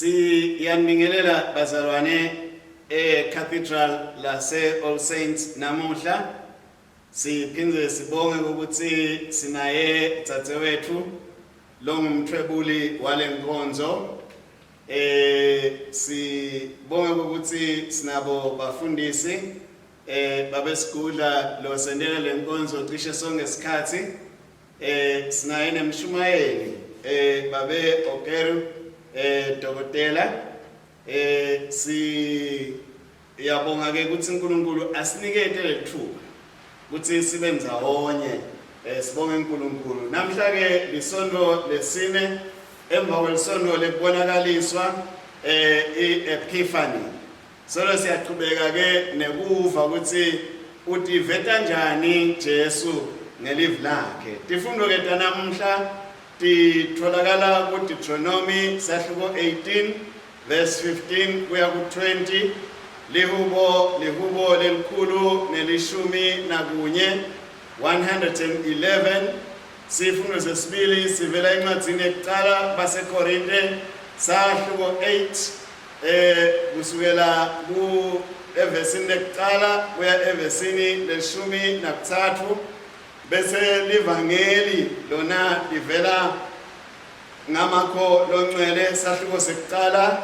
Siyanibingelela bazalwane eCathedral lase All Saints namuhla. Siphindze sibonge ukuthi sinaye dzadzewethu longumthwebuli walenkonzo. Eh sibonge ukuthi sinabo bafundisi eh babesigudla lo sendela lenkonzo cishe sonke isikhathi. Eh sinaye nemshumayeli eh babe Okeru eh dokotela eh si yabonga ke ukuthi uNkulunkulu asinikete lethuba ukuthi sibe ndzawonye eh sibonge uNkulunkulu namhla ke lisonto lesine emva kwelisonto lekubonakaliswa eh i-epiphany Solo siyaqhubeka ke nekuva ukuthi utiveta njani Jesu ngelivi lakhe. Tifundo ke tanamuhla titholakala ku Deuteronomy sahluko 18 verse 15 kuya ku 20 lihubo lihubo lelikhulu nelishumi nakunye 111 sifundo sesibili sivela encwadzini yekucala baseKorinte sahluko 8 Eh kusukela ku evesini lekucala kuya evesini leshumi nakuthathu bese livangeli lona livela ngamakho loncwele sahluko sekucala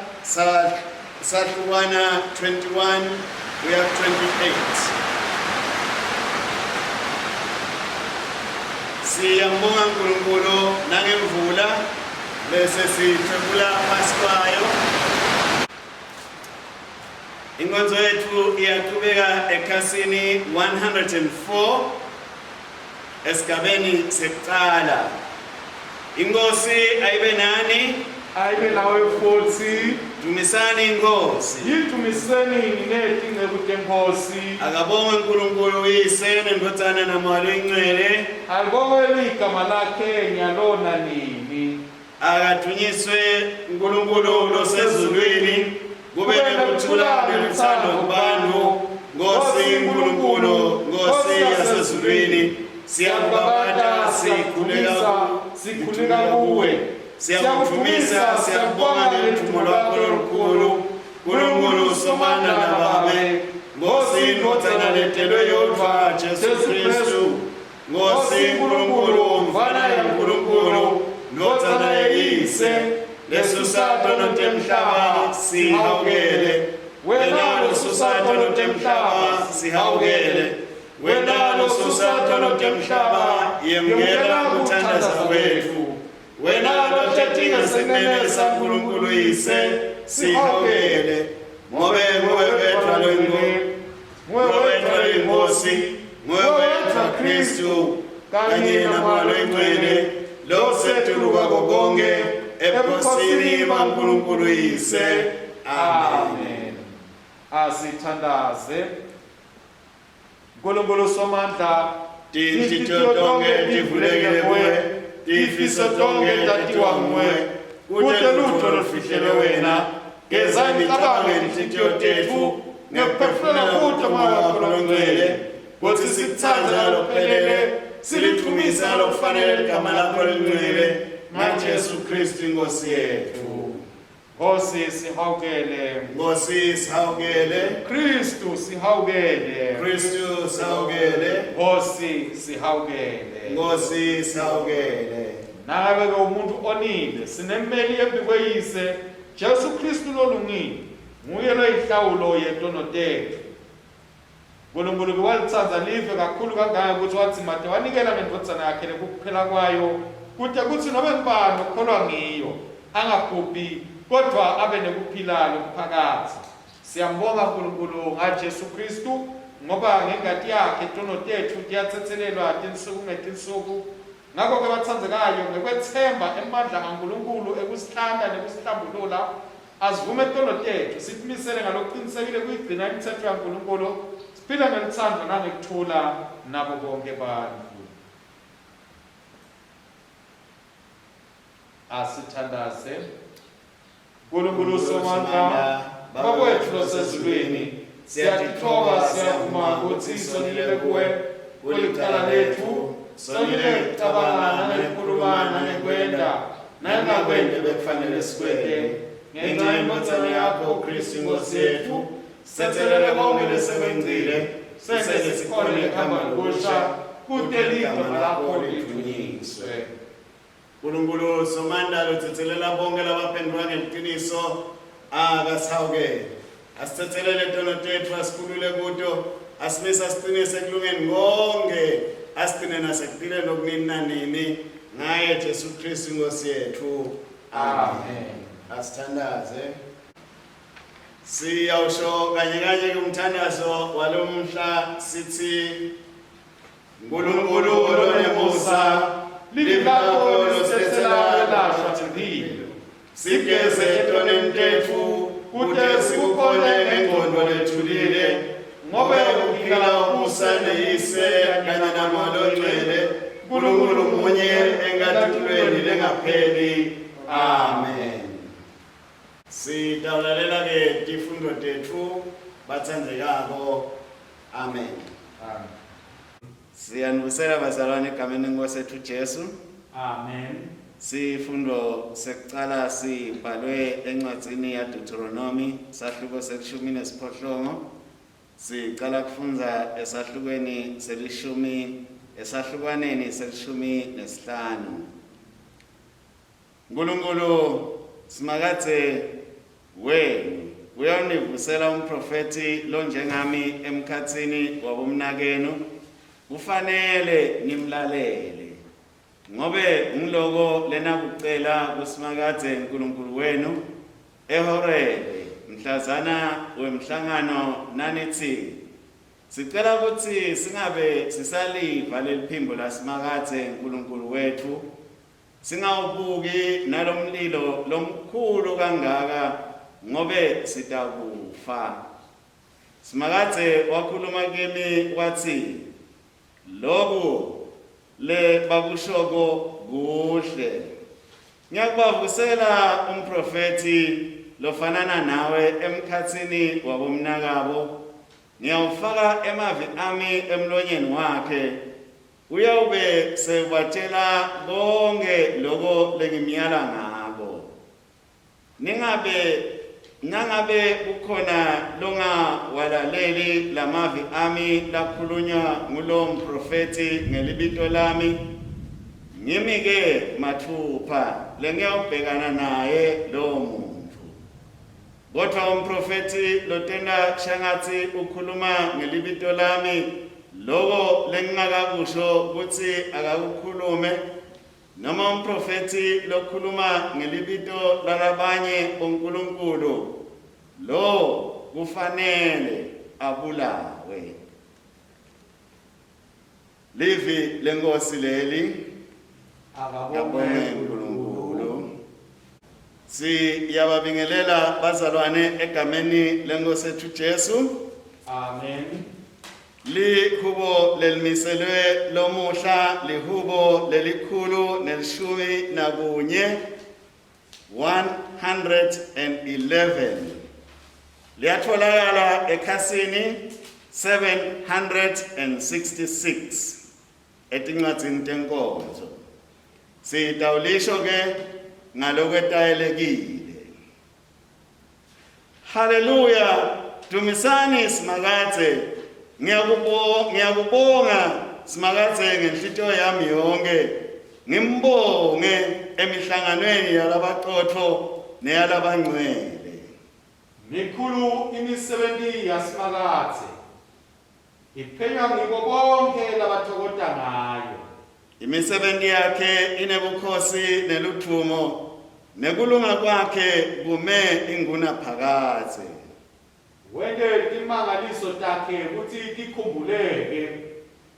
sahlukwana 21 kuya 28 Siyambonga uNkulunkulu nangemvula bese sithwebula phasi kwayo. Inkonzo yethu iyaqhubeka ekhasini 104 esigabeni sekuqala. Inkosi ayibe nani? Ayibe nawe futhi. Dumisani inkosi. Yidumiseni nine tinceku tenkosi. Akabongwe uNkulunkulu uYise neNdodana naMoya loyiNgcwele. Alibongwe igama lakhe nyalona nini. Akadunyiswe uNkulunkulu losezulwini kube nekuthula neluthando kubantu. Nkosi uNkulunkulu, Nkosi yasezulwini, siyakubabata sikhuleka sikhuleka kuwe. Siyakudumisa, siyakubonga ngeludumo lwakho lolukhulu. Nkulunkulu Somandla naBabe, Nkosi iNdvodzana letelwe yodvwa Jesu Kristu. Nkosi Nkulunkulu, Mfana yaNkulunkulu, Ndvodzana yeyise, lesusa tono temhlaba, sihawukele. Wena losusa tono temhlaba, sihawukele. Wena losusa tono temhlaba, yemukela kuthandaza kwetfu. Wena lohleti ngesinene saNkulunkulu Yise, sihawukele. Ngobe nguwe wedvwa loyinkosi, nguwe wedvwa loyinkosi, nguwe wedvwa Khristu, kanye naMoya loyiNgcwele, losetulu kwako konke, ebukhosini baNkulunkulu Yise. Amen. Asithandaze. Nkulunkulu Somandla, Tinhlitiyo tonkhe tivulekile kuwe, tifiso tonkhe tatiwa nguwe, kute lutfo lolufihlelwe wena. Geza imicabango yetinhlitiyo tetfu ngekuphefumulela kuto Moya wakho loNgcwele, kutsi sikutsandze ngalokuphelele, silidvumise ngalokufanele ligama lakho lelingcwele, ngaJesu Khristu iNkhosi yetfu. Nkosi sihawukele. Nkosi sihawukele. Kristu sihawukele. Kristu sihawukele. Nkosi sihawukele. Nkosi sihawukele. Nangabe ke umuntu onile sinemmeli embikweyise Jesu Kristu lolungile nguye loyihlawulo yetono tetfu. Nkulunkulu-ke walitsandza live kakhulu kangaka kutsi wadzimate wanikela ngeNdvodzana yakhe lekukuphela kwayo, kute kutsi nobe ngubani lokholwa ngiyo angabhubhi, kodvwa abe nekuphila lokuphakadze. Siyambonga Nkulunkulu ngaJesu Khristu, ngoba ngengati yakhe tono tetfu tiyatsetselelwa tinsuku ngetinsuku. Ngako-ke batsandzekayo, ngekwetsemba emandla aNkulunkulu ekusihlanta nekusihlambulula, Asivume tono tetfu, sitimisele ngalokucinisekile kuyigcina imitsetfo yaNkulunkulu, siphile ngelutsandvo nangekuthula nabo bonkhe bantfu. Asithandaze. Nkulunkulu Somandla, Baba wetfu losezulwini, siyatitfoba siyavuma kutsi sonile kuwe, kulicala letfu, sonile ngekucabanga nangekukhuluma nangekwenta, nangingakwenti bekufanele sikwente. Ngenxa yeNdvodzana yakho Kristu iNkhosi yetfu, sitsetselele konkhe lesekwengcile, sente sikhone lekuhamba lokusha, kute ligama lakho lidvunyiswe. Nkulunkulu Somandla lotsetselela bonke labaphendvuka ngeliciniso akasihawukele. Asitsetselele tono tetfu asikhulule kuto, asimise asiqinise ekulungeni konke, asigcine nasekuphileni lokunini nanini ngaye Jesu Kristu iNkosi yetfu. Amen. Asithandaze. Siyawusho kanye kanye ke umthandazo walomhla sithi Nkulunkulu lonemusa Livi lakho lisiletsela kwelashwa nemphilo. Sigeze etoneni tetfu kute sikukhone ngengqondo lethulile ngobe uphila ubusa neyise kanye naMoya Longcwele Nkulunkulu munye enkathulweni lengapheli. Amen. Sitawulalela ke tifundo tetfu batsandzekako. Amen. Amen. Siyanibusela bazalwane egameni lenkosi ethu Jesu. Amen. Sifundo sekucala sibhalwe encwadzini yaDeuteronomy sahluko selishumi nesiphohlongo. Sicala kufundza esahlukweni selishumi esahlukwaneni selishumi nesihlanu. Nkulunkulu Simakadze wenu uyawunivusela umphrofethi lonjengami emkhatsini wabomnakenu, kufanele nimlalele, ngobe nguloko lenakucela kuSimakadze Nkulunkulu wenu eHorebe mhlazana wemhlangano nanitsi, Sicela kutsi singabe sisaliva leliphimbo laSimakadze Nkulunkulu wetfu, Singawubuki nalomlilo lomkhulu kangaka ngobe sitakufa. Simakadze wakhuluma kimi watsi, Loku lebakushoko kuhle. Ngiyakubavusela umphrofethi lofanana nawe emkhatsini wabomnakabo, ngiyawufaka emavi ami emlonyeni wakhe, Uyawube sewubatjela konkhe loko lengimyala ngako. Ningabe nangabe kukhona longawalaleli lamavi ami lakhulunywa ngulowo mphrofethi ngelibito lami, ngimi-ke matfupha lengiyawubhekana naye lowo muntfu. Kodvwa umphrofethi lotenta shangatsi ukhuluma ngelibito lami, loko lengingakakusho kutsi akakukhulume, noma umphrofethi lokhuluma ngelibito lalabanye bonkulunkulu, lowo kufanele abulawe. Livi leNkhosi leli. Akabongwe uNkulunkulu. Siyababingelela bazalwane egameni leNkhosi ethu Jesu. Amen. Lihubo lelimiselwe lomuhla lihubo lelikhulu nelishumi nakunye 111 liyatholakala ekhasini 766 etincwadzini tenkonzo. Sitawulisho ke ngalokwetayelekile. Haleluya, dumisani Simakadze. Ngiyakubonga, ngiyakubonga Simakadze ngenhlitiyo yami yonke. Ngimbonge emihlanganweni yalabaqotho neyalabangcwele. Mikhulu imisebenti yaSimakadze. Iphenywa ngibo bonkhe labatfokota ngayo. Imisebenti yakhe inebukhosi neludvumo, nekulunga kwakhe kume ingunaphakadze. Wente timangaliso takhe kutsi tikhumbuleke.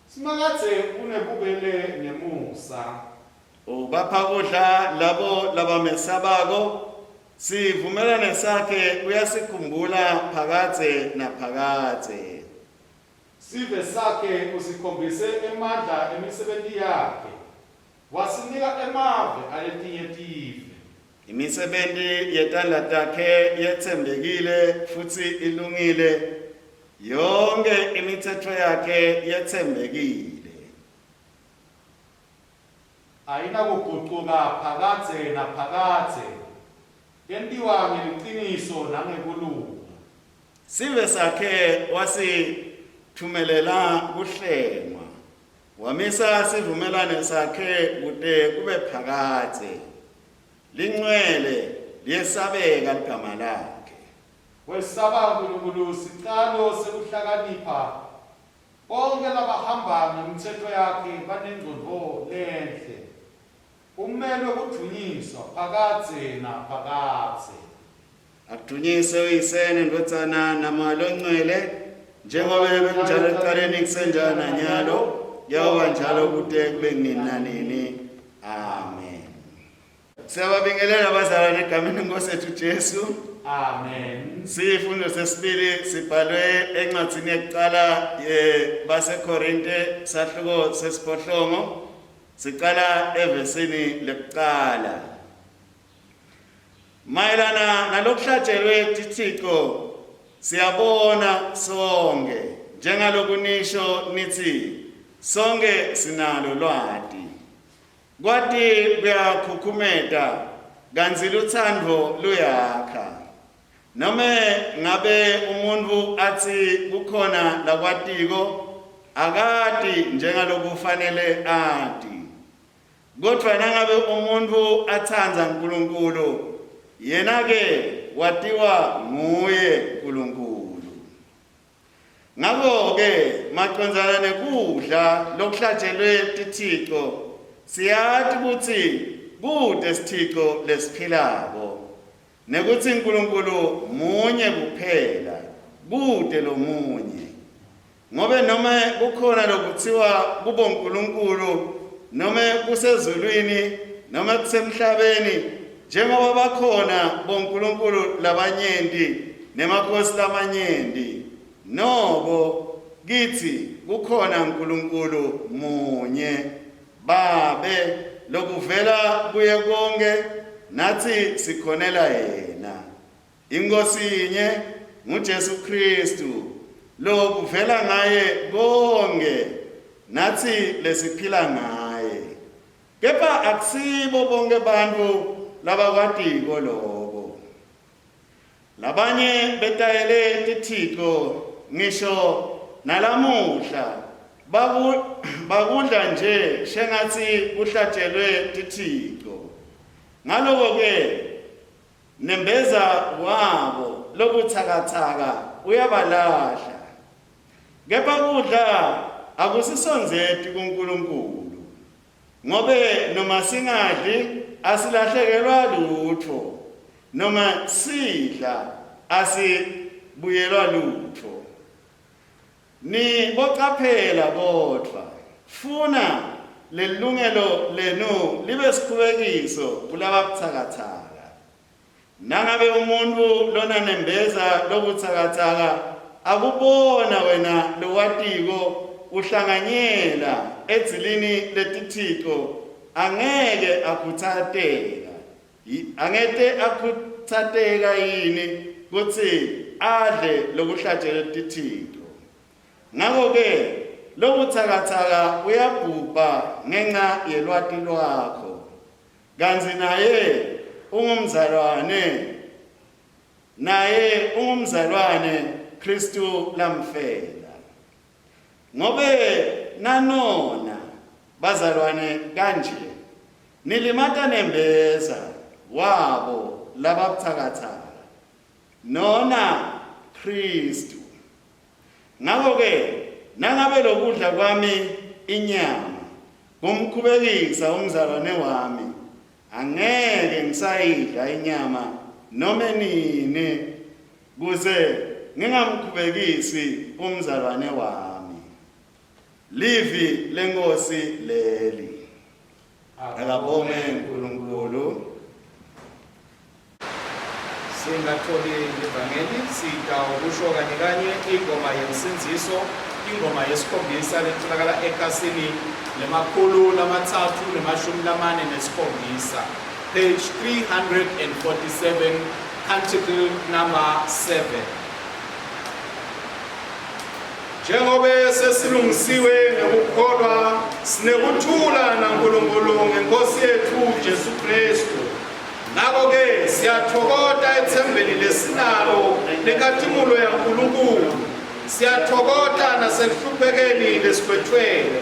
Simakadze unebubele nemusa. Ubapha kudla labo labamesabako, sivumelwane sakhe uyasikhumbula phakadze naphakadze. Sive sakhe usikhombise emandla emisebenti yakhe, wasinika emave aletinye tive. Imisebenti yetandla takhe yetsembekile futsi ilungile, yonkhe imitsetfo yakhe yetsembekile. Ayinakugucuka phakadze naphakadze. Tentiwa ngeliciniso nangekulunga. Sive sakhe wasithumelela kuhlengwa, wamisa sivumelwane sakhe kute kube phakadze. Lingcwele liyesabeka ligama lakhe. Kwesaba Nkulunkulu sicalo sekuhlakanipha, bonkhe labahamba ngemitsetfo yakhe banengcondvo lenhle. Umelwe kudvunyiswa phakadze naphakadze. Akudunyiswe uYise neNdvodzana naMoya Longcwele, njengoba bekunjalo ekuqaleni kusenjalo nanyalo, kuyawuba njalo kute kube nini nanini. Amen. Siyababingelela abazalwane egameni lenkosi yethu Jesu. Amen. Sifundo sesibili sibhalwe encwadzini yekuqala yebaseKorinte sahluko sesiphohlongo Sicala evesini lekucala. Mayelana nalokuhlatshelwe tithixo siyabona sonke njengaloku nisho nithi sonke sinalo lwati. Kwati kuyakhukhumeta kantsi lutsandvo luyakha. Nome ngabe umuntfu atsi kukhona lakwatiko, akati njengalokufanele ati. Kodvwa nangabe umuntfu atsandza Nkulunkulu, yena-ke watiwa nguye Nkulunkulu. Ngako-ke macondzana nekudla lokuhlatshelwe tithico, siyati kutsi kute sithico lesiphilako, nekutsi Nkulunkulu munye kuphela, kute lomunye. Ngobe nome kukhona lokutsiwa kubonkulunkulu, nome kusezulwini, nome kusemhlabeni, njengoba bakhona bonkulunkulu labanyenti nemakhosi lamanyenti, noko kitsi kukhona Nkulunkulu munye, Babe, lokuvela kuye konkhe, natsi sikhonela yena. INkhosi yinye, nguJesu Khristu, lo kuvela ngaye konkhe, natsi lesiphila ngaye. Kepha akusibo bonkhe bantfu labakwatiko loko. Labanye betayele tithico ngisho nalamuhla baku, bakudla nje shengatsi kuhlatshelwe tithico. Ngaloko-ke nembeza wabo lobutsakatsaka uyabalahla. Kepha kudla akusisondzeti kuNkulunkulu. Ngobe noma singadli asilahlekelwa lutfo, noma sidla asibuyelwa lutfo. Nibocaphela kodvwa, funa lelilungelo lenu libe sikhubekiso kulababutsakatsaka. Nangabe umuntfu lonanembeza lobutsakatsaka akubona wena lowatiko uhlanganyela edzilini letithico, angeke akhutsateka angete akhutsateka yini kutsi adle lokuhlatshelwe tithico? Ngako-ke lobutsakatsaka uyabhubha ngenca yelwati lwakho. Kantsi naye ungumzalwane, naye ungumzalwane Khristu lamfela. Ngobe nanona bazalwane kanje, nilimata nembeza wabo lababutsakatsaka, nona Khristu. Ngako-ke nangabe lokudla kwami inyama kumkhubekisa umzalwane wami, angeke ngisayidla inyama nome nini, kuze ngingamkhubekisi umzalwane wami. Livi leNkhosi leli. Akabonge uNkulunkulu. Singatholi livangeli sitawukusho kanye kanye ingoma yensindziso ingoma yesikhombisa letholakala ekhasini lemakhulu lamatsatfu nemashumi lamane nesikhombisa page 347 canticle number 7 Njengobe sesilungisiwe ngekukholwa, sinekuthula naNkulunkulu ngeNkhosi yetfu Jesu Khristu. Ngakho-ke siyathokoda ethembeni lesinalo lenkatimulo yaNkulunkulu. Siyathokoda nasekuhluphekeni lesikwethwele.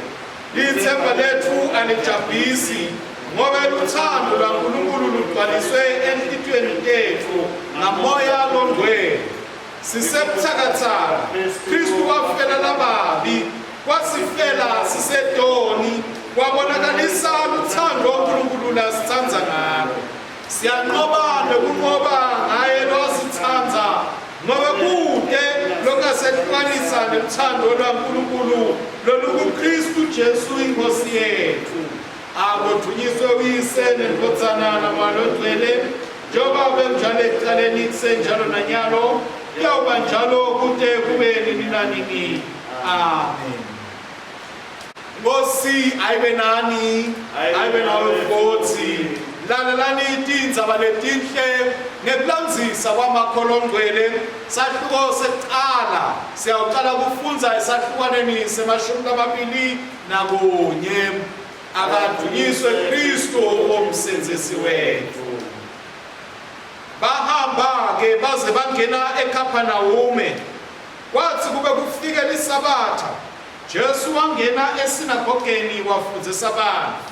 Ithemba lethu alijabhisi ngoba luthando lwaNkulunkulu lugcwaliswe enhlitiyweni tethu ngamoya longcwele. Sisebuthakathaka, Kristu wafela lababi, wasifela sisedoni, wabonakalisa luthando uNkulunkulu lasithanda ngalo. Siyanqoba nokunqoba ngaye lowasithanda, ngoba kude lokungasehlukanisa neluthando lwaNkulunkulu lolukuKristu Jesu iNkosi yethu. Akudunyiswe uYise neNdvodzana naMoya Longcwele, njengoba bekunjalo ekucaleni kusenjalo nanyalo, kuyawuba njalo kute kube nini nanini. Amen. Nkosi ayibe nani, ayibe nawe futhi. Lalelani tindzaba letinhle ngekulandzisa kwaMakholo Ngcwele, sahluko sekucala. Siyawucala kufundza esahlukwaneni semashumi 21. Akadunyiswe Kristu umsindzisi wetfu. Bahamba-ke baze bangena eKhaphanawume. Kwatsi kube kufike liSabatha, Jesu wangena esinagogeni wafundzisa bantfu.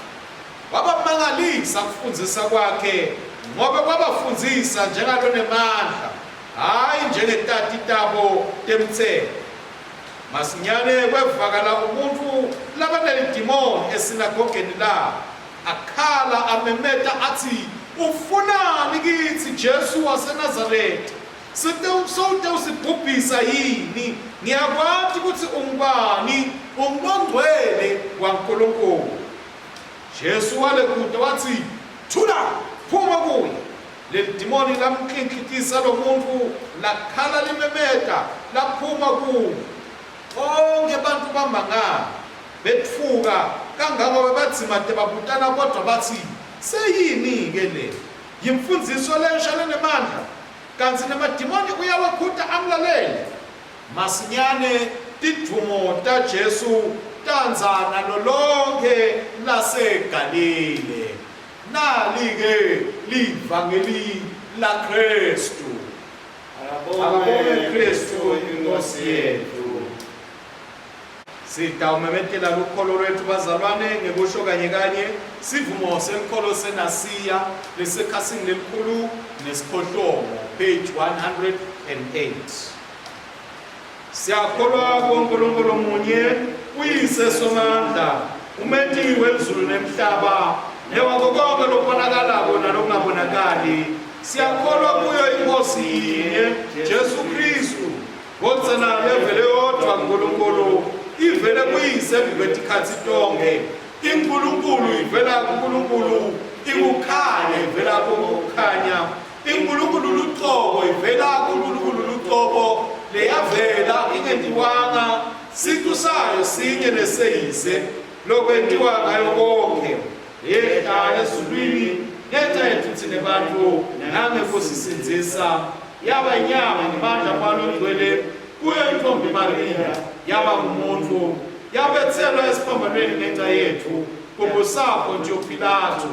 Kwabamangalisa kufundzisa kwakhe, ngobe wabafundzisa njengalonemandla, hhayi njengetati tabo temtsetfo. Masinyane kwevakala umuntfu labanelidimoni esinagogeni labo, akhala amemeta atsi, Ufunani kitsi, Jesu waseNazaretha? Sewutewusibhubhisa yini? Ngiyakwati kutsi ungubani, unguLongcwele waNkulunkulu. Jesu walekuta watsi, Thula, phuma kuye! Lelidimoni lamklinklitisa lomuntfu, lakhala limemeta, laphuma kuye. Bonkhe bantfu bamangala, betfuka kangangobe badzimate babutana bodvwa batsi, Seyini-ke le? Yimfundziso lensha lenemandla, kantsi nemadimoni uyawekhuta amlalele. Masinyane tidvumo taJesu tandza nalo lonkhe laseGalile. Nali-ke livangeli laKhristu. Akabongwe Khristu iNkhosi yetfu. Sitawumemetela lukholo lwetfu bazalwane ngekusho kanye kanye sivumo senkholo seNasiya lesekhasini lelikhulu nesiphohlongo, page 108. Siyakholwa kuNkulunkulu munye, uYise Somandla, umenti welizulu nemhlaba, newako konke lokubonakalako nalokungabonakali. Siyakholwa kuyo iNkosi yinye, Jesu Khristu, Ndvodzana levele yodvwa kuNkulunkulu, ivele kuYise embikwetikhati tonkhe. INkulunkulu ivela kuNkulunkulu, ikukhanya ivela kukukhanya. INkulunkulu lucobo ivela kuNkulunkulu lucobo, leyavela ingentiwanga, sicu sayo sinye neseyise, lokwentiwa ngayo konkhe. Yehla ezulwini ngenca yetfu tsine bantfu nangekusisindzisa, yaba inyama ngemandla aMoya Longcwele kuyo intfombi Mariya, yaba ngumuntfu, yabetselwa esiphambanweni ngenca yetfu, kubusa Pontiyo Pilatu,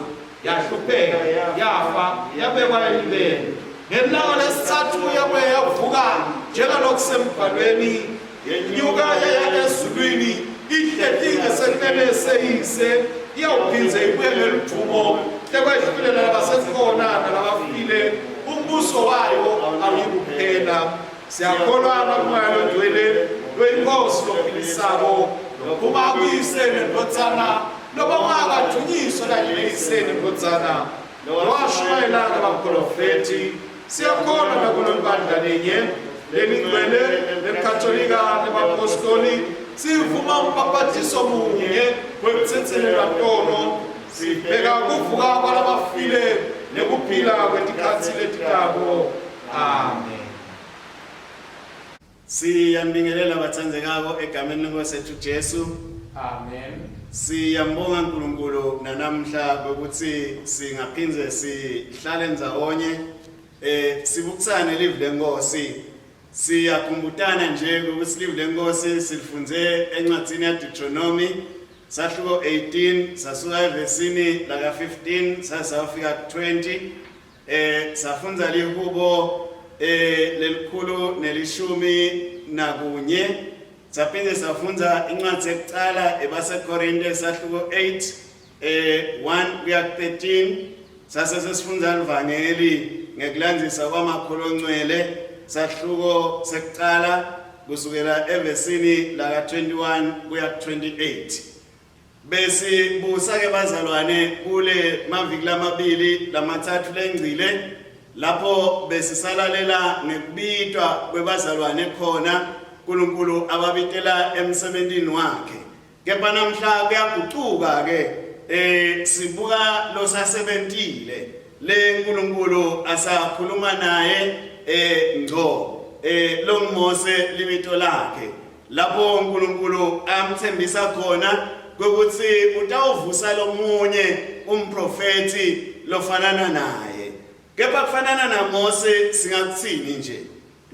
yahlupheka, yafa, yabekwa elibeni. Ngelanga lesitsatfu yabuye yavuka njengalokusembhalweni, yenyuka yaya ezulwini, ihleti ngesekunene seyise, iyawuphindze ibuye ngeludvumo tekwehlulela labasekhona nalabafile, umbuso wayo awuyikuphela. Siyakholwa nakuMoya Longcwele loyiNkhosi lophilisako, lophuma kuYise neNdvodzana, lobongakadvunyiswa kanye neYise neNdvodzana, lowashumayela ngebaprofethi. Siyakholwa nakulo libandla linye lelingcwele leKatolika lebapostoli, sivuma umbhaphathiso munye wekutsetselelwa tono, sibheka kuvuka kwalabafile nekuphila kwetikhatsi letitako. Amen. Siyambingelela batsandzekako egameni leNkosi yethu Jesu. Amen. Siyambonga uNkulunkulu nanamhla ukuthi singaphindze sihlale ndzawonye sibukusane livi lenkosi. Siyakhumbutana nje ukuthi livi lenkosi silifundze encwadzini ya Deuteronomy sahluko 18 sasuka evesini laka 15 sasafika 20. Eh safundza lihubo eh lelikhulu nelishumi nakunye saphinde safundza incwadi yekucala ebaseKorinte sahluko 8 eh 1 kuya 13 sase sesifundza livangeli ngekulandzisa kwamakholo ongcwele sahluko sekucala kusukela evesini laka 21 kuya 28 Besibusa ke bazalwane kule maviki lamabili lamathathu lengcile lapho besisalalela ngekubitwa kwebazalwane khona uNkulunkulu ababitela emsebentini wakhe. Kepha namhla kuyagucuka ke eh sibuka losasebentile le uNkulunkulu asakhuluma naye eh ngco eh longuMose libito lakhe lapho uNkulunkulu amthembisa khona ukuthi utawuvusa lomunye umprofeti lofanana naye kepha kufanana naMose singakuthini nje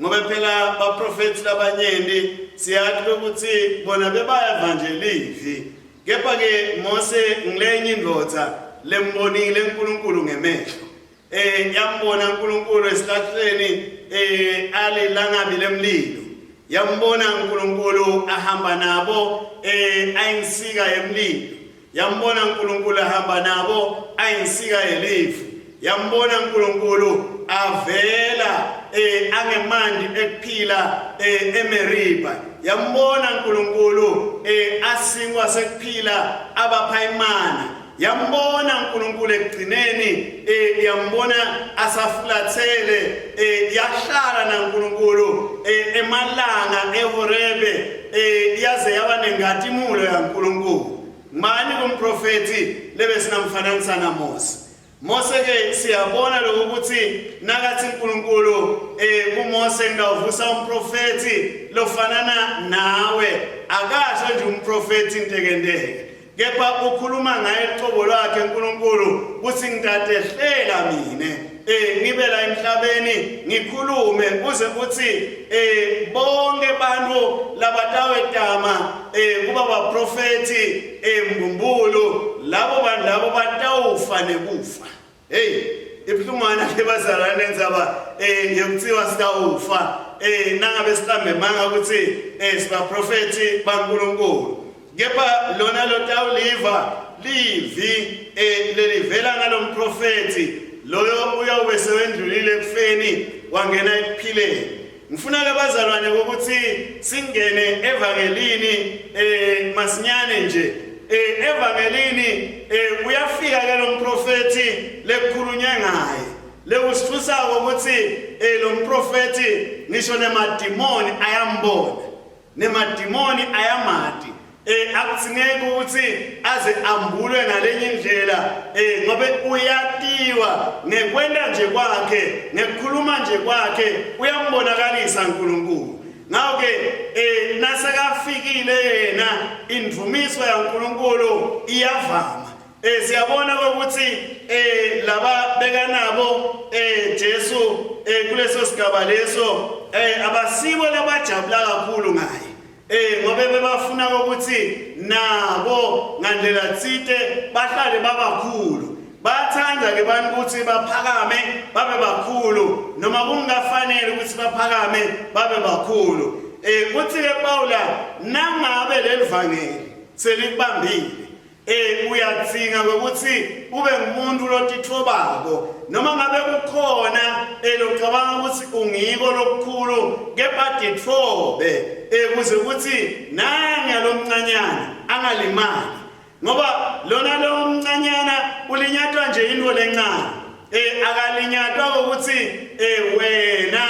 ngoba phela baprofeti labanyenti siyati ukuthi bona bebayava nje livi kepha ke Mose ngilenye indvodza lembonile uNkulunkulu ngemehlo eh yambona uNkulunkulu esihlahleni eh alilangabi lemlilo yambona uNkulunkulu ahamba nabo eh ayinsika yemlilo yambona uNkulunkulu ahamba nabo ayinsika yelifu yambona uNkulunkulu avela eh angemandi ekuphila eh eMeriba yambona uNkulunkulu eh asinkwa sekuphila abapha imana yambona uNkulunkulu ekugcineni eh yambona asafulathele eh yahlala naNkulunkulu eh emalanga eHorebe eh yaze yaba nengatimulo yaNkulunkulu mani kumprofeti lebe sinamfananisa naMose Mose ke siyabona lokho ukuthi nakathi uNkulunkulu eh kuMose ngawuvusa umprofeti lofanana nawe akasho nje umprofeti intekenteke kepha ukhuluma ngaye uqobo lwakhe uNkulunkulu kuthi ngitatehlela mina eh ngibe la emhlabeni ngikhulume kuze kuthi eh bonke abantu labatawetama eh kuba baprofeti eh mbumbulu labo bantu labo batawufa nekufa Hey, ibuhlungwana ke bazalwane ndzaba eh yokuthiwa sitawufa eh nangabe siqambe manga ukuthi eh sibaprofeti baNkulunkulu. Kepha lona lotawuliva livi eh lelivela ngalomprofeti loyo uyawube sewendlulile ekufeni wangena ekuphileni. Ngifuna ke bazalwane ukuthi singene evangelini eh masinyane nje eh evangelini eh uyafika ke lo mprofeti lekukhulunywe ngaye lekusifusako ukuthi eh lo mprofeti ngisho nemadimoni ayambona nemadimoni ayamati eh akudzingeki ukuthi aze ambulwe ngalenye indlela eh ngobe uyatiwa ngekwenta nje kwakhe ngekukhuluma nje kwakhe uyambonakalisa uNkulunkulu ngakho ke eh nasekafikile yena indumiso yaNkulunkulu iyavama Eh siyabona ukuthi eh laba bekanabo eh Jesu eh kuleso sigaba leso eh abasibo labajabula kakhulu ngaye. Eh ngoba bebafuna ukuthi nabo ngandlela tsite bahlale babakhulu. Bathanda ke bantu ukuthi baphakame babe bakhulu noma kungafanele ukuthi baphakame babe bakhulu. Eh kuthi ke Paula nangabe lelivangeli selikubambile Eh uyadzinga ukuthi ube ngumuntu lotithobako noma ngabe kukhona elocabanga ukuthi ungiko lokukhulu kepha tithobe eh kuze ukuthi nanga lomncanyana angalimali ngoba lona lo mncanyana ulinyatwa nje into lencane eh akalinyatwa ukuthi eh wena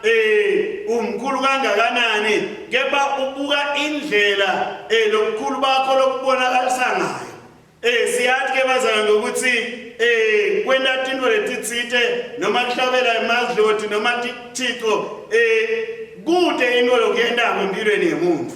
eh umkhulu kangakanani kepha ubuka indlela eh lobukhulu bakho lokubonakalisa ngayo eh siyathi ke bazalwane ngokuthi eh kwenta tinto letitsite noma kuhlabela emadloti noma tithixo eh kude into lokuyentako empilweni yemuntu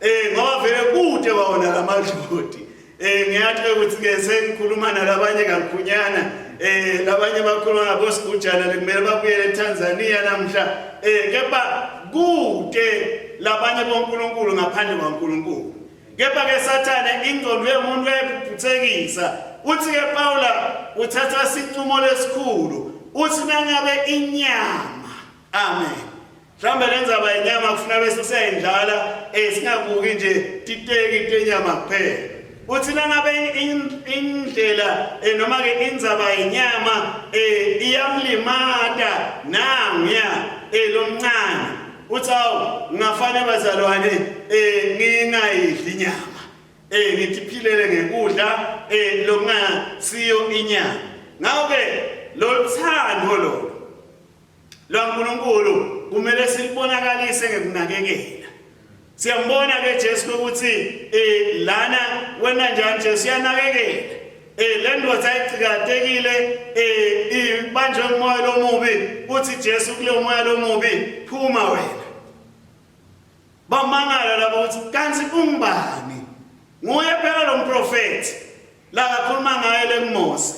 Eh ngoba vele kude wawona lamadloti. Eh ngiyathi ukuthi ke sengikhuluma nalabanye kakhunyana eh labanye bakhuluma ngabo sigujana kumele babuyele eTanzania namhla eh kepha kude labanye boNkulunkulu ngaphandle kwaNkulunkulu. Kepha ke Sathane ingqondo yomuntu uyayiphuphuthekisa. Uthi ke Paula uthatha sinqumo lesikhulu. Uthi nangabe inyama, amen. Mhlawumbe le ndzaba yenyama kufuna bese siyayindlala eh singabuki nje titeki tenyama kuphela. Uthi nangabe indlela eh, noma ke indzaba yenyama eh iyamlimata nanguya eh lomncane. Uthi awu ngingafane bazalwane eh ngingayidli inyama. Eh ngithiphilele ngekudla eh lokungasiyo inyama. Ngakho ke loluthando lolo lwaNkulunkulu kumele silibonakalise ngekunakekela. Siyambona ke Jesu ukuthi eh lana wena njani Jesu uyanakekela. Eh le ndoda ayicikatekile eh ibanjwe umoya lomubi uthi Jesu kuleyo moya lomubi phuma wena. Bamangala labo ukuthi kanti ungubani? Nguye phela lo mprofethi la kakhuluma ngaye lekuMose.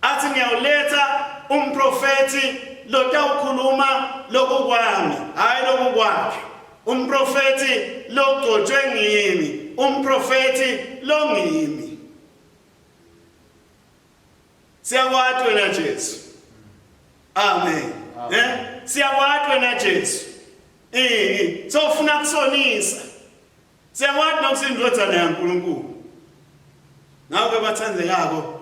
Athi ngiyawuletha umprofethi lotawukhuluma lokukwami, hhayi lokukwakhe. Umprofethi logcotshwe ngimi, umprofethi longimi. Siyakwati wena Jesu. Amen. Eh? Siyakwati wena Jesu. Eh, sofuna kusonisa. Siyakwati nokuthi indodana yaNkulunkulu. Ngakho bathandekako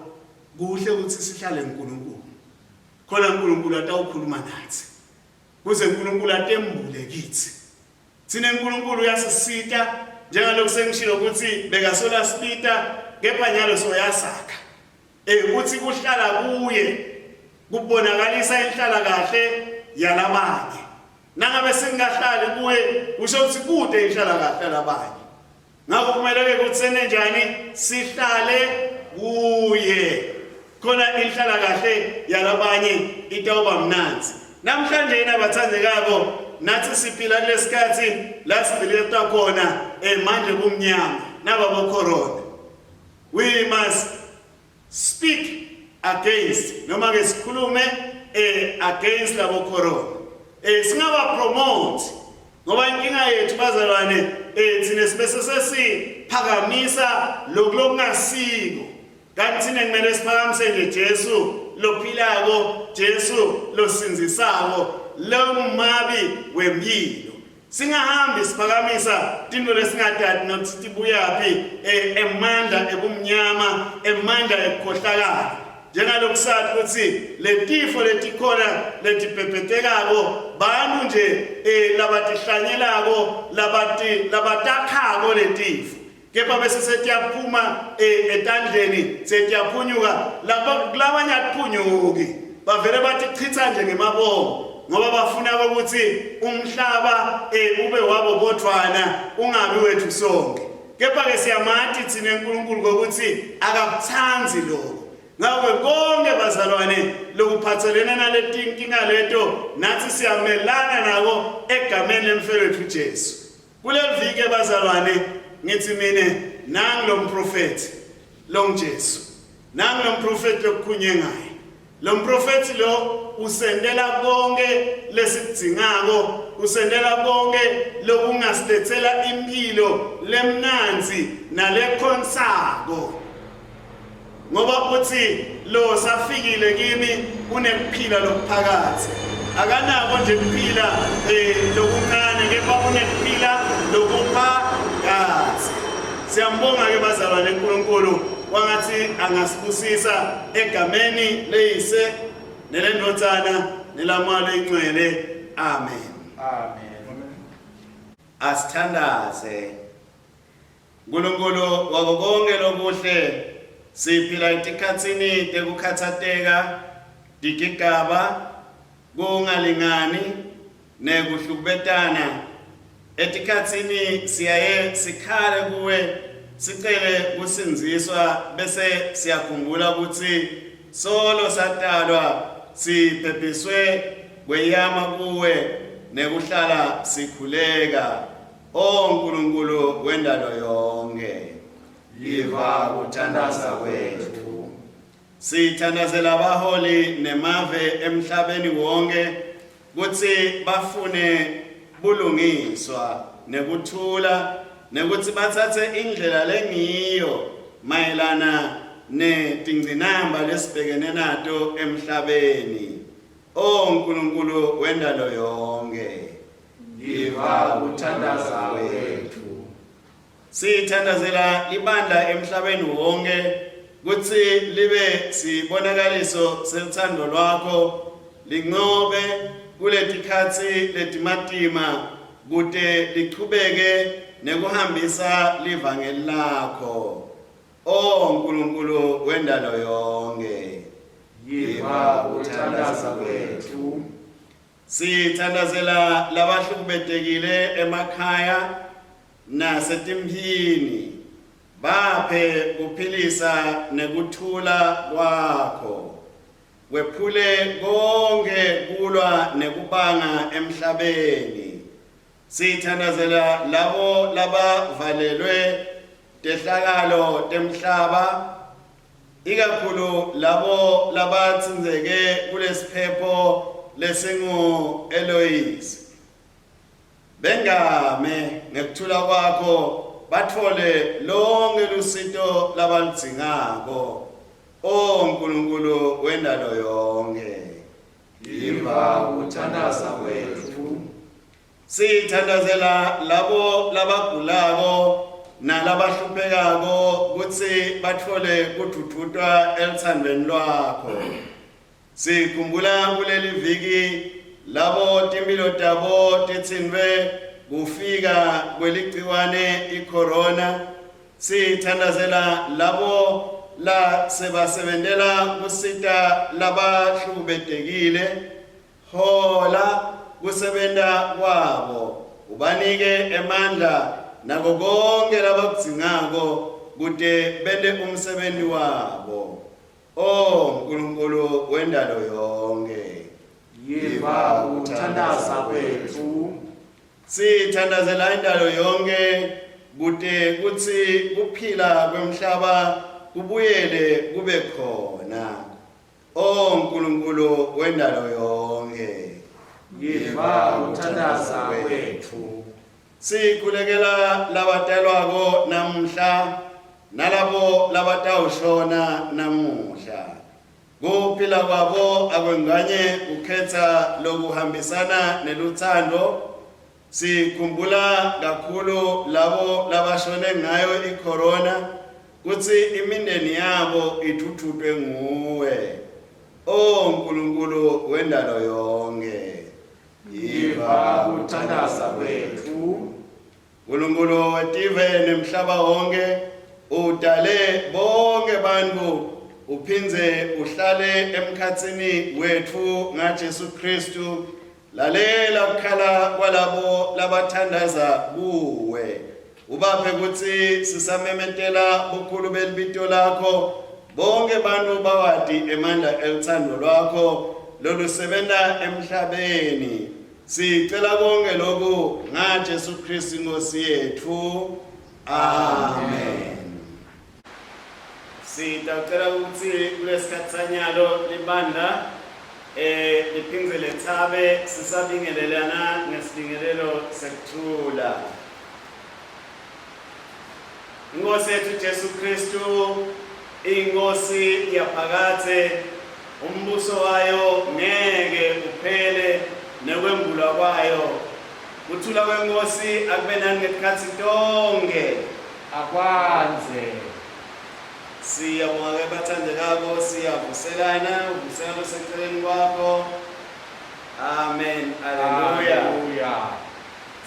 kuhle ukuthi sihlale uNkulunkulu. Khona uNkulunkulu atawukhuluma nathi. Kuze uNkulunkulu atembule kithi. Thina uNkulunkulu uyasisita njengalokhu sengishilo ukuthi bekasola sibita kepha nyalo soyasakha. Eh ukuthi kuhlala kuye kubonakalisa inhlala kahle yalabanye. Nangabe singahlali kuye kusho ukuthi kude inhlala kahle yalabanye. Ngakho kumele ke ukuthi senenjani sihlale kuye. Khona inhlala kahle yalabanye itawuba mnanzi. Namhlanje yena bathandekako nathi siphila kulesikhathi la sidileta khona eh manje kumnyama naba bo corona. We must speak against noma ke sikhulume eh against labo corona. Eh singaba promote ngoba inkinga yethu bazalwane eh thina sibese sesiphakamisa lokhu lokungasiko. Kanti thina kumele siphakamise nje Jesu lophilako, Jesu losindzisako, longumabi wempilo. Singahambi siphakamisa tinto lesingatati nokuthi tibuyaphi eh, emandla ebumnyama, emandla ekukhohlakala. Njengalokhu sathi ukuthi letifo letikhona letibhebhetekako bantu nje eh, labatihlanyelako labati labatakhako letifo kepha bese setiyaphuma eh, etandleni setiyaphunyuka kulabanye atiphunyuki bavele batichitha nje ngemabomu ngoba bafuna ukuthi umhlaba eh, ube wabo bodvwana ungabi wethu sonke kepha ke siyamati thina uNkulunkulu ngokuthi akakuthandi lokho ngakho konke bazalwane lokuphathelene naletinkinga leto nathi siyamelana nako egameni lemfelo wethu Jesu Kuleli viki bazalwane ngithi mina nangi lo mprofethi lo ngiJesu. Nangi lo mprofethi lokukhunye ngaye. Lo mprofethi lo usendela konke lesikudzingako, usendela konke lokungasilethela impilo lemnandzi nalekhonsako. Ngoba uthi lo safikile kimi unekuphila lokuphakathi. Akanako nje kuphila eh lokuncane kepha unekuphila lokuphakathi. Siyambonga ke bazalwane uNkulunkulu kwangathi angasibusisa egameni leyise nelendvodzana nelamoya leyingcwele. Amen. Amen. Asithandaze. Nkulunkulu wako konke lokuhle, siphila etikhatsini tekukhatsateka, tigigaba, kungalingani nekuhlukubetana. Etikhatsini siyaye sikhale kuwe sicele kusindziswa bese siyakhumbula kutsi solo satalwa siphephiswe kweyama kuwe nekuhlala sikhuleka. O Nkulunkulu wendalo yonke, Yiva kuthandaza kwethu. Sithandazela abaholi nemave emhlabeni wonke kutsi bafune bulungiswa nekuthula nekutsi batsatse indlela lengiyo mayelana netingcinamba lesibhekene nato emhlabeni. O Nkulunkulu wendalo yonke, Yiva kuthandaza kwethu. Sithandazela libandla emhlabeni wonke kutsi libe sibonakaliso selutsandvo lwakho lincobe kuletikhatsi letimatima kute lichubeke nekuhambisa livangeli lakho. O Nkulunkulu wendalo yonke, Yiva kuthandaza kwethu. Sithandazela labahlukubetekile emakhaya nasetimphini, baphe kuphilisa nekuthula kwakho. Wephule konkhe kulwa nekubanga emhlabeni. Sithandazela labo labavalelwe tehlakalo temhlaba, ikakhulu labo labatsintseke kulesiphepho lesingu-Eloise. Bengame ngekuthula kwakho batfole lonke lusito labaludzingako. O Nkulunkulu wendalo yonkhe. Yiva kuthandaza kwetfu. Sithandazela labo labagulako nalabahluphekako kutsi batfole kudvudvutwa eluthandweni lwakho. Sikhumbula kuleli viki labo timphilo tabo titsintfwe kufika kweligciwane i-corona. Sithandazela labo la sebasebentela kusita labahlukubetekile. Hola kusebenta kwabo, ubanike emandla nako konke labakudzingako kute bente umsebenti wabo. O Nkulunkulu wendalo yonkhe, Yiva kuthandaza kwetfu. Sithandazela indalo yonke kute kutsi kuphila kwemhlaba kubuyele kube khona. O Nkulunkulu wendalo yonkhe, Yiva kuthandaza kwetfu. Sikhulekela labatalwako namuhla nalabo labatawushona namuhla. Kuphila kwabo akwenganye kukhetsa lokuhambisana neluthando. Sikhumbula kakhulu labo labashone ngayo icorona kutsi imindeni yabo idvudvutwe nguwe. O Nkulunkulu wendalo yonke. Yiva kuthandaza kwetfu. Nkulunkulu wetive nemhlaba wonke udale bonke bantfu uphindze uhlale emkhatsini wetfu ngaJesu Kristu. Lalela kukhala kwalabo labathandaza kuwe. Ubaphe kutsi sisamemetela bukhulu belibito lakho bonke bantfu bawati emandla elutsandvo lwakho lolusebenta emhlabeni. Sicela konke lokhu ngaJesu Kristu Inkosi yetfu. Amen. Sitawucela ukuthi kulesikhathi sanyalo libandla eh liphindze lethabe sisabingelelana ngesibingelelo sekuthula. Inkosi yethu Jesu Kristu inkosi yaphakadze umbuso wayo ngeke uphele nekwembulwa kwayo. Kuthula kwenkosi akube nani ngetikhatsi tonkhe. Akwandze. Siyabonga ke bathandekako, siyavuselana, uvuselana loseceleni kwakho. Amen. Haleluya. Haleluya.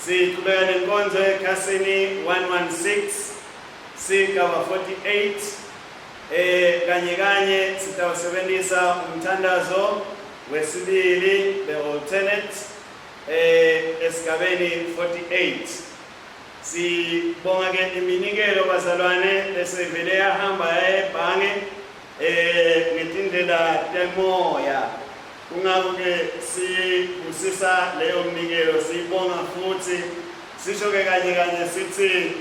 Siqhubeka nenkonzo ekhasini 116 sigaba 48 eh kanye kanye sitawusebenzisa umthandazo wesibili the alternate eh esigabeni 48. Sibonga ke iminikelo bazalwane lesevele yahamba yayebhange eh ngetindlela temoya. Kungako ke sibusisa leyo mnikelo siyibonga futhi sisho ke kanye kanye sithi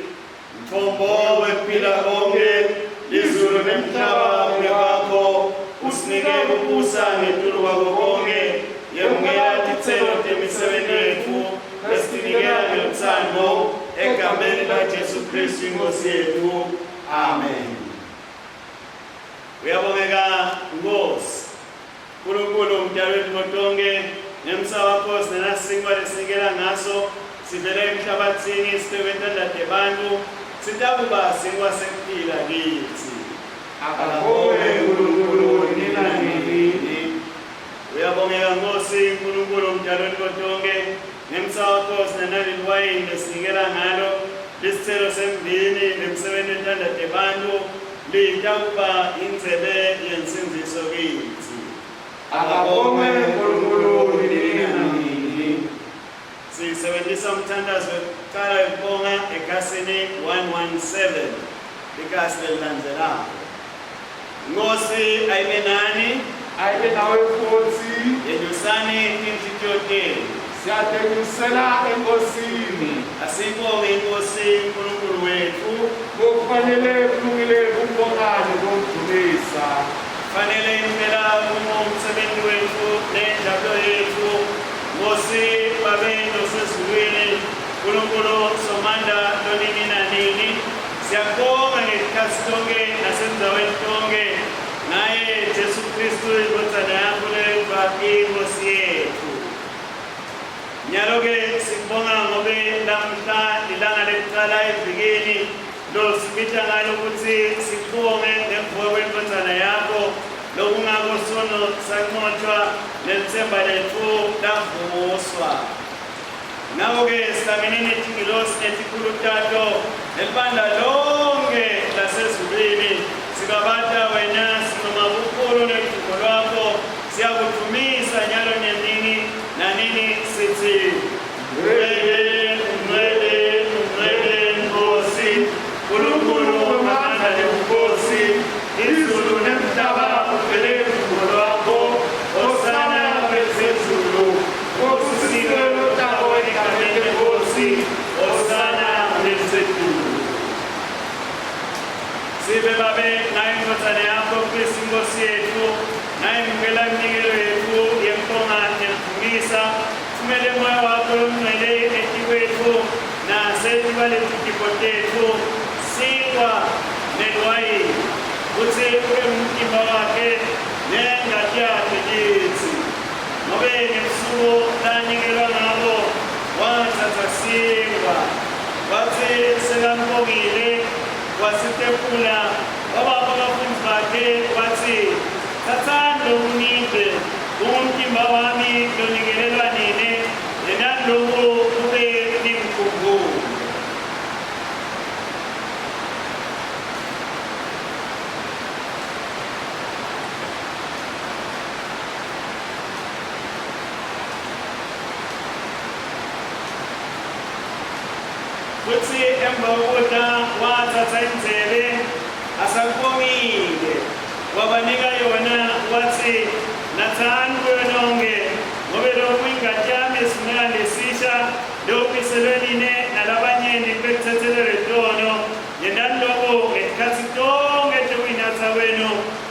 mthombo wekuphila konke lizulu nemhlaba kungekwakho usinike kubusa ngetulu kwako konke yemukela titselo temisebenti yetfu lesitinikela ngelutsandvo egameni laJesu Kristu inkosi yetfu amen. Uyabongeka Nkosi. Nkulunkulu mdali wetintfo tonkhe, ngemsa wakho sinenasinkwa lesinikela ngaso, sivele emhlabatsini sibekwe etandla tebantfu, sitakuba sinkwa sekuphila kitsi. Akabongwe Nkulunkulu nini nanini. Uyabongeka Nkosi Nkulunkulu mdali wetintfo tonkhe, ngemsa wakho sinenaleliwayini lesinikela ngalo, lisitselo semvini lemsebenti wetandla tebantfu, litakuba indzebe yensindziso kitsi. Akabongwe Nkulunkulu nini nanini. Sisebenzisa umthandazo wekuqala wekubonga ekhasini 117 likhasi lelilandzelako. Nkosi ayibe nani, Ayibe nawe futhi. Yenyusani tinhlitiyo tenu. Siyatenyusela eNkosini. Asibonge iNkosi uNkulunkulu wetfu. Kufanele kulungile kumbonga nekumdumisa. Fanele impela uma umsebenzi wetfu nenjabulo yetfu. Nkosi Babe losezulwini, Nkulunkulu Somandla lonini nanini, siyakubonga ngetikhatsi tonkhe nasendzaweni tonkhe ngaye Jesu Khristu indvodzana yakho leyodvwa iNkosi yetfu. Nyalo-ke sikubonga ngobe lamuhla lilanga lekucala evikini losibita ngalo kutsi sikubonge ngekuvuka kwendvodzana yakho lokungako sono sanqotshwa nelitsemba letfu lavuswa. Ngako-ke sihlangene netingilosi netikhulu tato nelibandla lonkhe lasezulwini sibabata wena sincoma bukhulu neludumo lwakho siyakudvumisa nyalo nenini nanini sithi Ngcwele, ngcwele, ngcwele Nkosi, Nkulunkulu wamandla nebukhosi, izulu nemhlaba kuvele ludumo lwakho, Hosana kwezezulu, Busisiwe lotako egameni leNkosi, Hosana kwezezulu. Sibe babe nayo indvodzana yakho Kristu Inkosi yetfu, naye mukela iminikelo yetfu yekubonga nekudvumisa. Thumele moya wakho longcwele etikwetfu nasetikwaletitipho tetfu, sinkwa neliwayini, kutsi kube ngumtimba wakhe nengati yakhe kitsi. Ngobe ngebusuku lanikelwa ngabo watsatsa sinkwa, watsi sekambongile wasitephula wabapha bafundzi bakhe watsi, Tsatsani loku nidle, kungumtimba wami lonikelelwa nine, yentani loku kube ningikhumbule. Futsi emva kokudla watsatsa indzebe asakubongile wabanika yona watsi, Natsani kuyo nonkhe, ngobe lokhu ingati yami yesivumelwano lesisha lewumiselwe nine nalabanyenti kube kutsetselelwe tono. Yentani loko ngetikhatsi tonkhe tekuyinatsa kwenu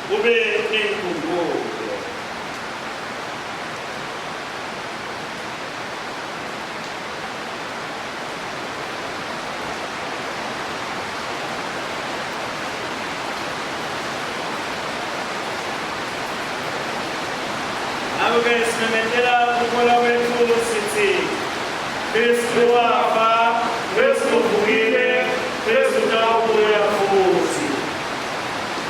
kube ningikhumbulo. Ngakho-ke simemetela ukukholwa kwetfu sithi Kristu wafa, Kristu uvukile, Kristu utawubuya futhi.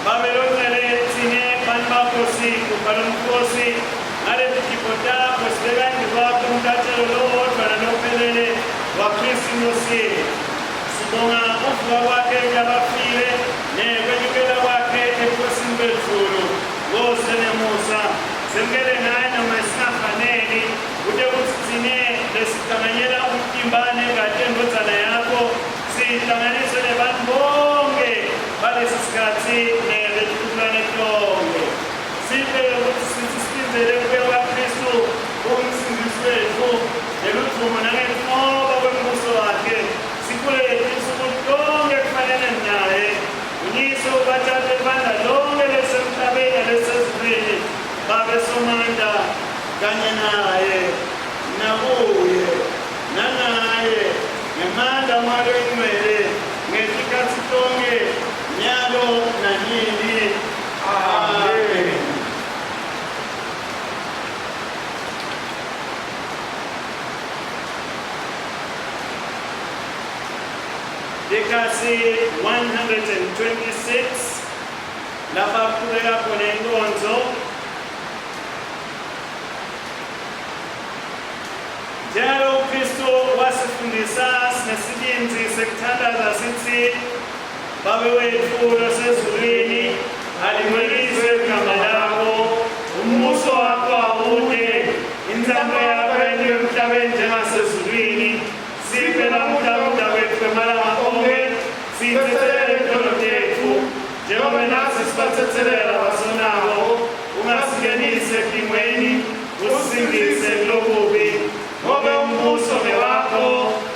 Babe longcwele, tsine bantfu bakho sigubha lomkhosi ngaleti tipho takho sibeka embikwakho umhlatshelo lowodvwa nalophelele waKhristu iNkhosi yetfu. Sibonga kuvuka kwakhe kulabafile nekwenyukela kwakhe ebukhosini belizulu. Nkosi lenemusa, semukele ngaye noma singafaneli, kute kutsi tsine lesihlanganyela umtimba nengati yeNdvodzana yakho sihlanganiswe nebantfu bonkhe balesi sikhatsi nebetitukulwane tonkhe. Siphe kutsi sitsi silindzele kubuya kwaKhristu uMsindzisi wetfu ngeludvumo nangekunqoba kwembuso wakhe, sikhule tinsuku tonkhe kufanele naye. Unyise ubathathe libandla lonke lelisemhlabeni nalesezulwini, Babe Somandla, kanye naye nakuye. Likhasi 126 lapha kuqhubeka khona inkonzo. Njalo uKristu wasifundisa sinesibindi sekuthandaza sithi Babe wethu losezulwini, alingcweliswe igama lakho, umbuso wakho awude, intsando yakho yentiwe emhlabeni njengasezulwini. Siphe lamuhla ukudla kwethu emalanga onke, sithethelele itono tethu, njengoba nathi sibathethelela abasonako, ungasingenisi ekulingweni, usisindise kulokubi, ngoba umbuso ngewakho,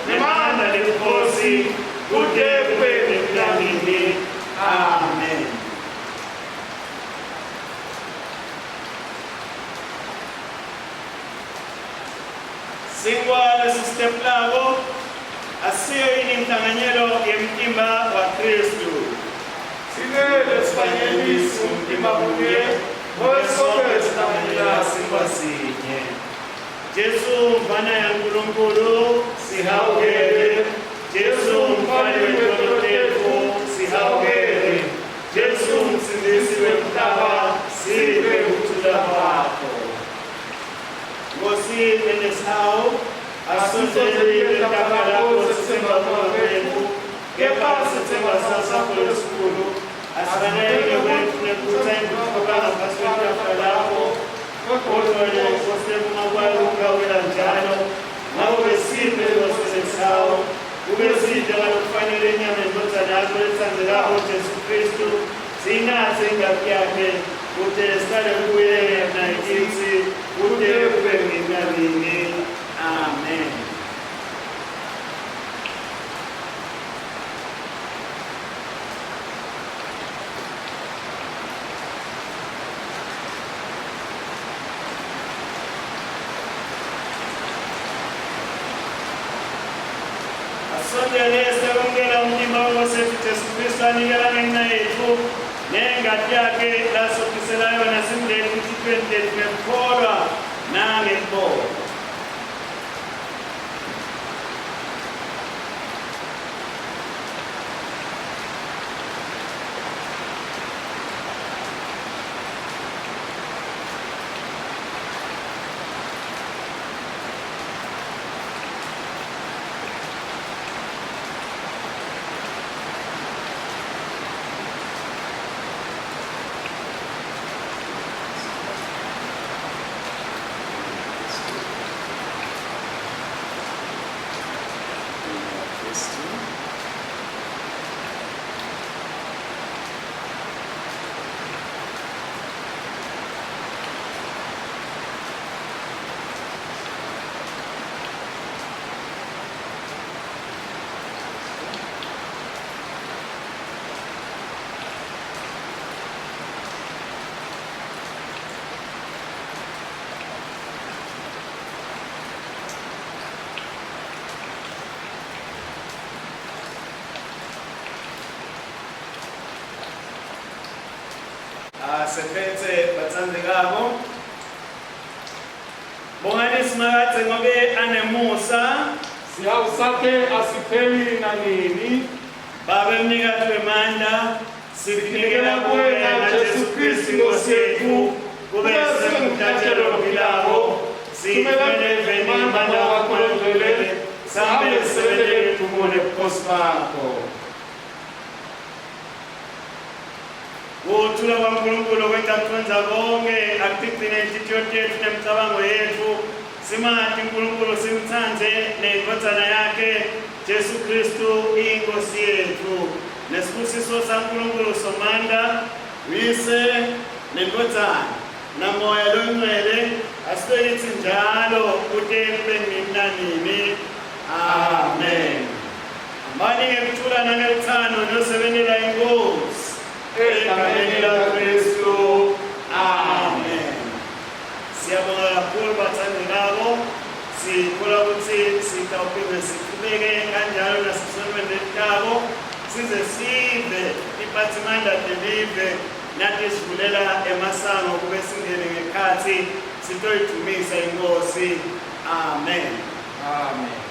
nemandla nebukhosi, kude kube nini. Amen. Sinkwa lesisitepulako asiyo yini inhlanganyelo yemtimba waKristu? Silele sibanyelisi umtimba munye, ngobe sonke sihlanganyela sinkwa sinye. Jesu mfana yaNkulunkulu sihawukele. Jesu mfana wetono tetfu sihawukele. Jesu msindisi wemhlaba siphe kuthula kwakho. Nkosi enesihawu asondelile etafula lakho sitsemba kwethu kepha sitsemba sakho lesikhulu asifanele kwethu nekutha imvuka ngaphasi kwetafula lakho kodwa nje Nkosi uma kwayo ukawela njalo ngakho-ke siphe Nkosi enesihawu kube sidle ngalokufanele inyama yendvodzana yakho letsandzekako Jesu Khristu siyinatse ingati yakhe kute sihlale kuye nayitsi kute kube nini nanini. Amen. Asondele sekwamukela umtimba weNkosi yethu Jesu Kristu anikela ngenxa yethu nengati yakhe lasophisela yona simlethe enhlitiyweni tethu ngekukholwa nangekubonga. Asephethe bathandekako. Bongani Simakadze ngobe anemusa. Sihawu sakhe asipheli nanini. Babe mnikati wemandla, sikunikela kuwe Jesu Kristu Inkosi yethu, kube sengumhlatshelo lophilako, sithumele eveni amandla wakho longcwele, sihambe sisebentele udumo nebukhosi bakho. Kuthula kwaNkulunkulu okwenza kukhonza konke akutigcine inhlitiyo tetfu nemicabango yetfu simati uNkulunkulu simtsandze nendvodzana yakhe Jesu Kristu iNkosi yetfu. Nesibusiso saNkulunkulu Somandla, Uyise neNdvodzana naMoya loNgcwele asibe kitsi njalo kute kube nini nanini. Amen. Hambani ngekuthula nangeluthando niyosebentela iNkosi. Egameni laKristu. Amen. Siyabonga kakhulu bathandekako. Sikholwa ukuthi sitawuphinde siqhubeke kanjalo nasesontweni lelitako size sive tiphathimandla telive natisivulela emasango kube singene ngekhatsi sitoyidvumisa iNkosi. Amen. Amen.